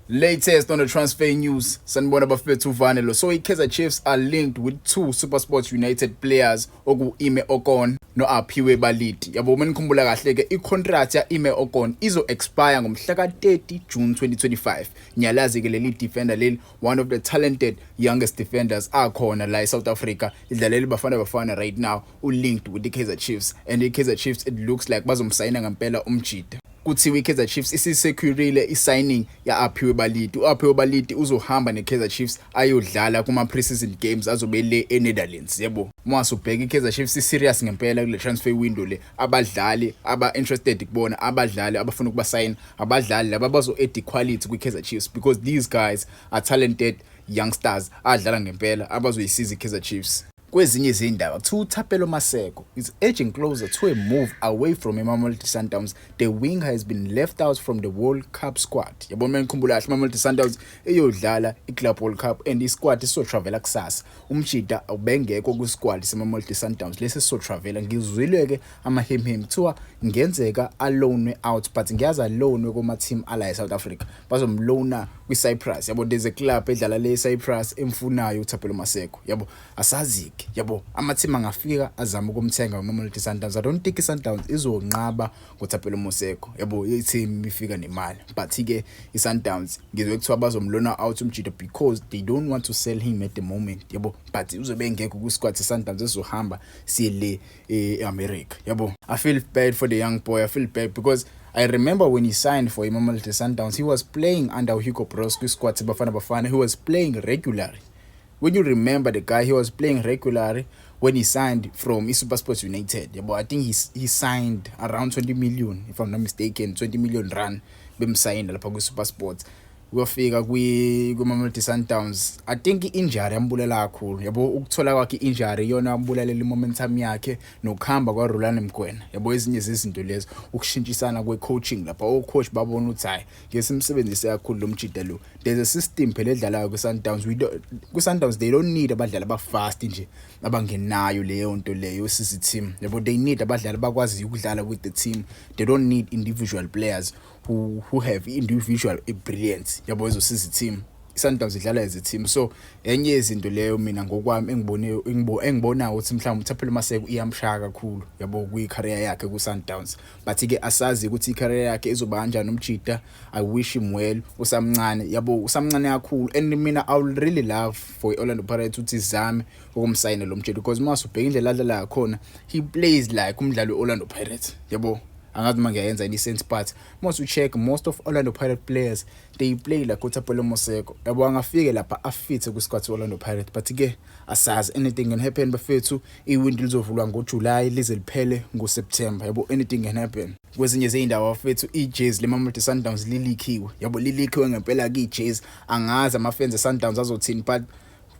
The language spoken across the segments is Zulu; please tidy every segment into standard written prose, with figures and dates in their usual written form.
Latest on the transfer news. Sanibona bafethu, uVanelo. So iKaizer Chiefs are linked with two SuperSport United players, oku-Ime Okon no-Aphiwe Baliti. Yabo, uma nikhumbula kahle ke, i-contract ya-Ime Okon izo expire ngomhla ka-30 June 2025. Niyalazi ke leli defender leli, one of the talented youngest defenders akhona la eSouth Africa. Idlalela iBafana Bafana right now, u-linked with the Kaizer Chiefs, and the Kaizer Chiefs, it looks like bazomsayina ngempela umjida. Kuthiwa iKaizer Chiefs isisecurile i-signing ya-Aphiwe Baliti. U-Aphiwe Baliti uzohamba ne-Kaizer Chiefs ayodlala kuma-pre-season games azobe le eNetherlands, yebo. Mase ubheka iKaizer Chiefs i-serious ngempela kule transfer window le. Abadlali aba-interested kubona, abadlali abafuna ukubasayina, abadlali laba bazo-add quality kwi-Kaizer Chiefs, because these guys are talented youngsters adlala ngempela abazoyisiza iKaizer Chiefs. Kwezinye izindaba, kuthiwa uThapelo Maseko is edging closer to a move away from iMamelodi Sundowns. The winger has been left out from the World Cup squad. Yabo, uma ngikhumbula kahle, iMamelodi Sundowns iyodlala iClub World Cup and isquad isizotravela kusasa. Umjida ubengekho kwisquad seMamelodi Sundowns lesi sizotravela. Ngizwile ke amahemhem, kuthiwa ngenzeka aloanwe out, but ngiyazi aloanwe kuma team ala eSouth Africa. Bazomloana kwiCyprus. Yabo, there's a club edlala le eCyprus emfunayo uThapelo Maseko. Yabo, asazi ke, yabo, ama-team angafika azama ukumthenga uMamelodi Sundowns. I don't think iSundowns izonqaba ngoThapelo Maseko. Yabo, i-team ifika nemali, but ke iSundowns ngizwe kuthiwa bazomloana out umjida because they don't want to sell him at the moment, yabo, but uzobe engekho kwisquad seSundowns ezohamba siye le e-America. Yabo, I feel bad for the young boy. I feel bad because I remember when he signed for iMamelodi Sundowns, he was playing under Hugo Broos kwisquad seBafana Bafana. He was playing regularly. When you remember the guy, he was playing regularly when he signed from iSuperSport United. Yabo, I think he signed around 20 million, if I'm not mistaken, 20 million rand bemsayina lapha kwi-SuperSport. Uyofika kwi-Mamelodi Sundowns, I think i-injury yambulala kakhulu, yabo. Ukuthola kwakhe i-injury iyona yambulalela i-momentum yakhe, nokuhamba kwaRulani Mokwena, yabo, ezinye zezinto lezo, ukushintshisana kwe-coaching lapha, o-coach babona ukuthi hayi, ngeke simsebenzise kakhulu lo mjida lo. There's a system phela edlalayo kwi-Sundowns. We kwi-Sundowns they don't need abadlali abafast nje abangenayo leyo nto leyo sizi team, yabo. They need abadlali abakwaziyo ukudlala with the team. They don't need individual players who have individual brilliance, yabo, ezosiza team. I-Sundowns idlala as a team, so enye yezinto leyo mina ngokwami engibone engibonayo ukuthi mhlawumbe uThapelo Maseko iyamshaya kakhulu, yabo, kwi-career yakhe ku-Sundowns. But ke asazi ukuthi i-career yakhe izoba kanjani umjida. I wish him well, usamncane, yabo, usamncane kakhulu, and mina I would really love for i-Orlando Pirates ukuthi izame ukumsayina lo mjida, because uma usubheka indlela adlala ngakhona, he plays like umdlali we-Orlando Pirates, yabo. Angazi uma ngiyayenza any sense, but must you check, most of Orlando Pirate players, they play like uThapelo Maseko, yabo. Angafike lapha afithe kwisquad se-Orlando Pirates, but ke asazi, anything can happen, bafethu. Iwindi lizovulwa ngoJuly lize liphele ngoSeptember, yabo, anything can happen. Kwezinye zey'ndawo, bafethu, ijezi leMamelodi Sundowns lileakiwe, yabo, lileakiwe ngempela ke ijezi. Angazi ama-fans e-Sundowns azothini, but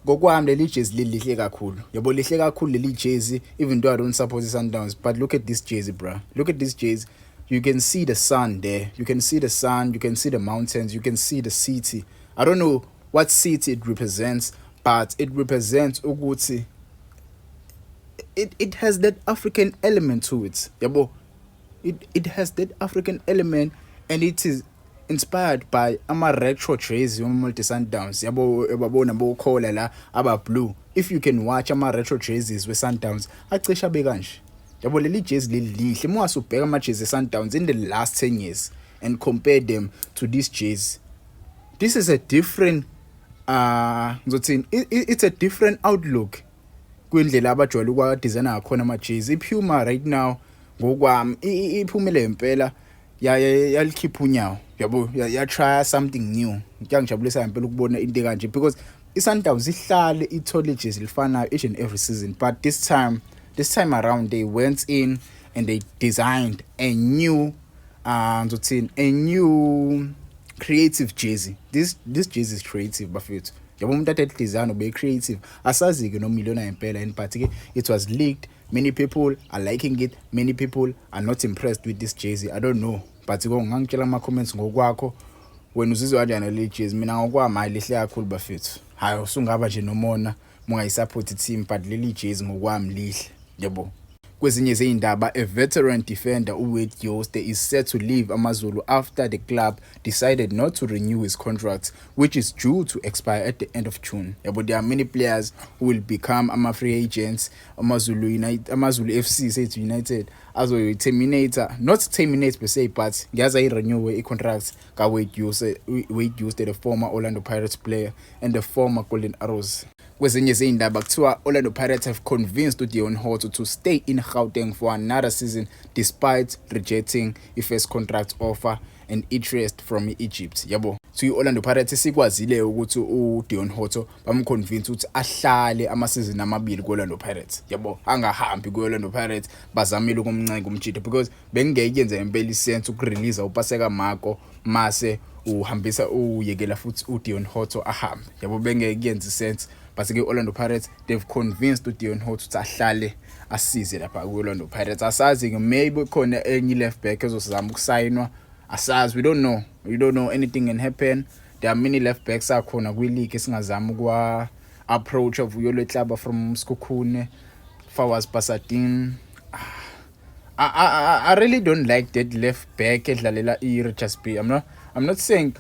ngokwami leli jezi leli lihle kakhulu, yabo, lihle kakhulu leli jezi, even though I don't support i-Sundowns. But look at this jersey, bro, look at this jersey. You can see the sun there, you can see the sun, you can see the mountains, you can see the city. I don't know what city it represents, but it represents ukuthi it has that African element to it, yabo. It has that African element and it is inspired by ama retro jersey weMamelodi Sundowns, yabo, yabona bokhola la aba blue. If you can watch ama retro jerseys we Sundowns, acisha abe kanje, yabo. Leli jezi leli lihle. Uma usubheka ama jersey Sundowns in the last 10 years and compare them to this jersey, this is a different, ngizothini, it's a different outlook kwindlela abajwayele ukwa-designa ngakhona ama-jersey. I-Puma right now, ngokwami, iphumile impela, yalikhipha unyawo, yabo, ya try something new. Kuyangijabulisa ngempela ukubona into ekanje, because i-Sundowns ihlale ithole ijezi lifanayo each and every season, but this time around they went in and they designed a new, ngizothini, a new creative jersey. This jersey is creative, bafethu, yabo. Umuntu ade design ube creative. Asazi ke noma ilona ngempela yini, but ke it was leaked. Many people are liking it, many people are not impressed with this jersey. I don't know, but ke ungangitshela ama comments ngokwakho, wena uzizwa kanjani le jersey? Mina ngokwami, hayi, lihle kakhulu, bafethu. Hayi, usungaba nje nomona mungayisupport team, but leli jersey ngokwami lihle, yabo. Kwezinye zey'ndaba, a veteran defender, uWade Jooste, is set to leave AmaZulu after the club decided not to renew his contract, which is due to expire at the end of June. Yabo, there are many players who will become ama-free agents. AmaZulu United, AmaZulu FC, sethu United azoyi-terminate, not terminate per se, but ngiyazi ayi-renew i-contract ka-Wade Jooste, Wade Jooste, the former Orlando Pirates player and the former Golden Arrows. Kwezinye zey'ndaba, kuthiwa Orlando Pirates have convinced uDeon Hotto to stay in Gauteng for another season despite rejecting i-first contract offer and interest from Egypt. Yabo, so i-Orlando Pirates sikwazile ukuthi uDeon Hotto bamconvince ukuthi ahlale amasizini amabili ku-Orlando Pirates, yabo, angahambi ku-Orlando Pirates. Bazamile ukumncenga umjita because bengeke yenze impela isense ukurelease uPaseka Mako mase uhambisa uyekela futhi uDeon Hotto ahambe, yabo, bengeke kuyenze isense. But ke Orlando Pirates, they've convinced uDeon Hotto ukuthi ahlale asize lapha ku-Orlando Pirates. Asazi ke, maybe khona enye left back ezosizama ukusayinwa, asazi, we don't know, we don't know, anything can happen. There are many left backs akhona kwi-league esingazama ukwa approach of Letlaba from Sekhukhune, Fawaaz Basadien. I really don't like that left back edlalela i-Richards Bay. I'm not saying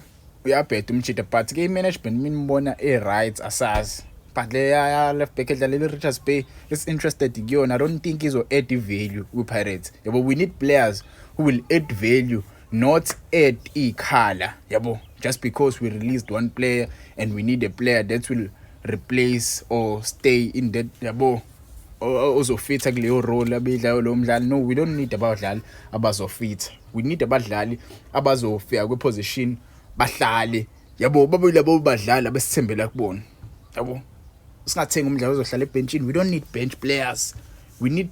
uyabheda umjita, but ke i-management minibona e-right, asazi, but leya left back edlalela i-Richards Bay is interested kuyona. I don't think izo add value kwi-Pirates, yabo. We need players who will add value, not add ikhala, yabo. Just because we released one player and we need a player that will replace or stay in that, yabo, ozofitha kuleyo role abidlayo lo mdlali. No, we don't need abadlali abazofitha, we need abadlali abazofika kwiposition bahlale, yabo, babe labo badlali abesithembela kubona, yabo. Singathenga umdlalo ozohlala ebenchini. We don't need bench players, we need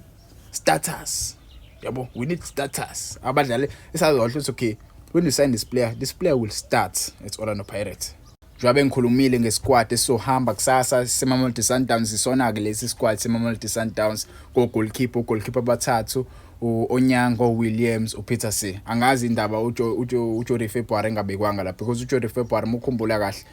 starters, yabo. We need starters, abadlali esazi kahle ukuthi okay, when you sign this player, this player will start at Orlando Pirates. Njengoba ngikhulumile ngesquad esizohamba kusasa seMamelodi Sundowns, isona ke lesi squad seMamelodi Sundowns. Ko goalkeeper, goalkeeper abathathu, uOnyango, Williams, uPetersen. Angazi indaba uJody February engabekwanga lapha, because uJody February, mukhumbula kahle,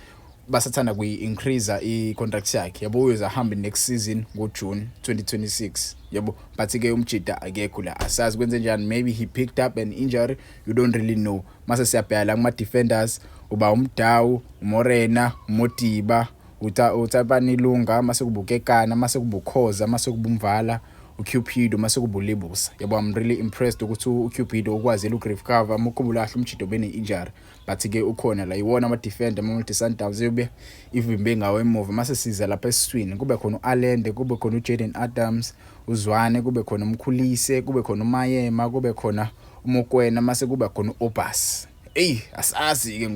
basathanda kuyi-increase i-contract yakhe, yabo, uyoze ahambe next season ngoJune 2026, yabo. But ke umjida akekho la, asazi kwenze njani, maybe he picked up an injury, you don't really know. Mase siyabheka la kuma defenders, uba uMdawu, uMorena, uModiba, uTapani Lunga, mase kuba uKekana, mase kuba uKhoza, mase kuba uMvala, uCupido, mase kuba uLebusa, yabo. I'm really impressed ukuthi uCupido ukwazile ukurecover. Mukhumbula kahle, umjido bene injury, but ke ukhona la, iwona ama defender Mamelodi Sundowns yobe ivimbe ngawo emuva. Mase siza lapha esiswini, kube khona uAlende, kube khona uJaden Adams, uZwane, kube khona uMkhulise, kube khona uMayema, kube khona uMokwena, mase kuba khona uObas. Ey, asazi ke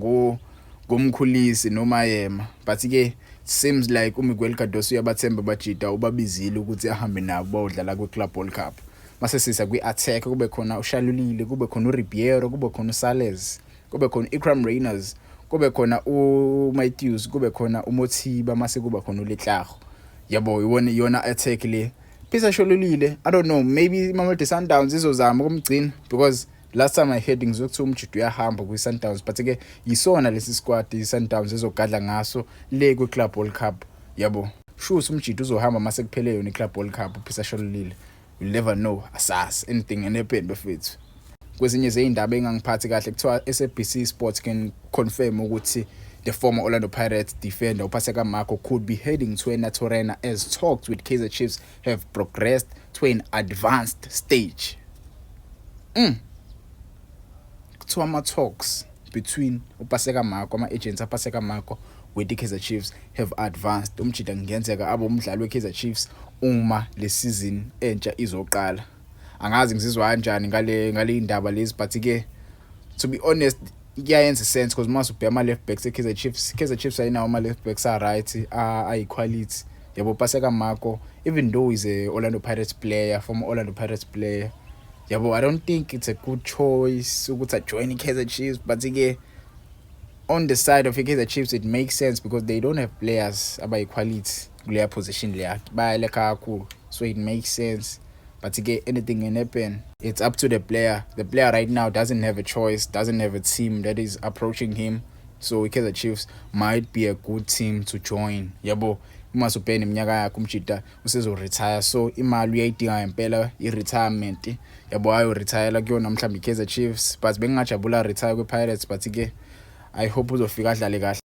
ngoMkhulisi noMayema, but ke seems like uMiguel Cardoso uyabathemba bajida, ubabizile ukuthi ahambe nabo bayodlala kwi-Club World Cup. Mase sisa kwi-attack, kube khona uShalulile, kube khona uRibeiro, kube khona uSales, kube khona Iqraam Rayners, kube khona uMatthews, kube khona uMothiba, mase kuba khona uLetlago, yabo. Iwona iyona attack le. Peter Shalulile, I don't know, maybe Mamelodi Sundowns izozama ukumgcina, because last time I heard, ngizokuthiwa umjida uyahamba kwi-Sundowns, but ke yisona lesi squad i-Sundowns ezogadla ngaso le kwi-Club World Cup, yabo. Shuthi umjida uzohamba mase kuphele yona i-Club World Cup, Peter Shalulile. You'll never know, asazi, anything can happen, bafethu. Kwezinye zey'ndaba engangiphathi kahle, kuthiwa SABC Sports can confirm ukuthi the former Orlando Pirates defender uPaseka Mako could be heading to Naturena as talks with Kaizer Chiefs have progressed to an advanced stage. Kuthiwa ama-talks between uPaseka Mako, ama-agents aPaseka Mako with the Kaizer Chiefs have advanced. Umjida kungenzeka abe umdlali weKaizer Chiefs uma le season entsha izoqala. Angazi ngizizwa kanjani ngale indaba lezi, but ke to be honest kuyayenza sense, because mase ubheka ama left backs eKaizer Chiefs, Kaizer Chiefs ayinawo ama left backs a right, ayi quality, yabo. Paseka Mako, even though he's a Orlando Pirates player, former Orlando Pirates player, yabo, I don't think it's a good choice ukuthi ajoin iKaizer Chiefs, but ke on the side of iKaizer Chiefs it makes sense because they don't have players abayi quality kuleya position leya, bayaleka kakhulu, so it makes sense. But ke anything can happen, it's up to the player. The player right now doesn't have a choice, doesn't have a team that is approaching him, so iKaizer Chiefs might be a good team to join, yabo. Uma usubheke neminyaka yakhe, umjita usezo-retire, so imali uyayidinga ngempela, i-retirement yabo. Ayo-retire kuyona mhlawumbe i-Kaizer Chiefs, but bengingajabula retire kwi-Pirates, but ke I hope uzofika adlale kahle.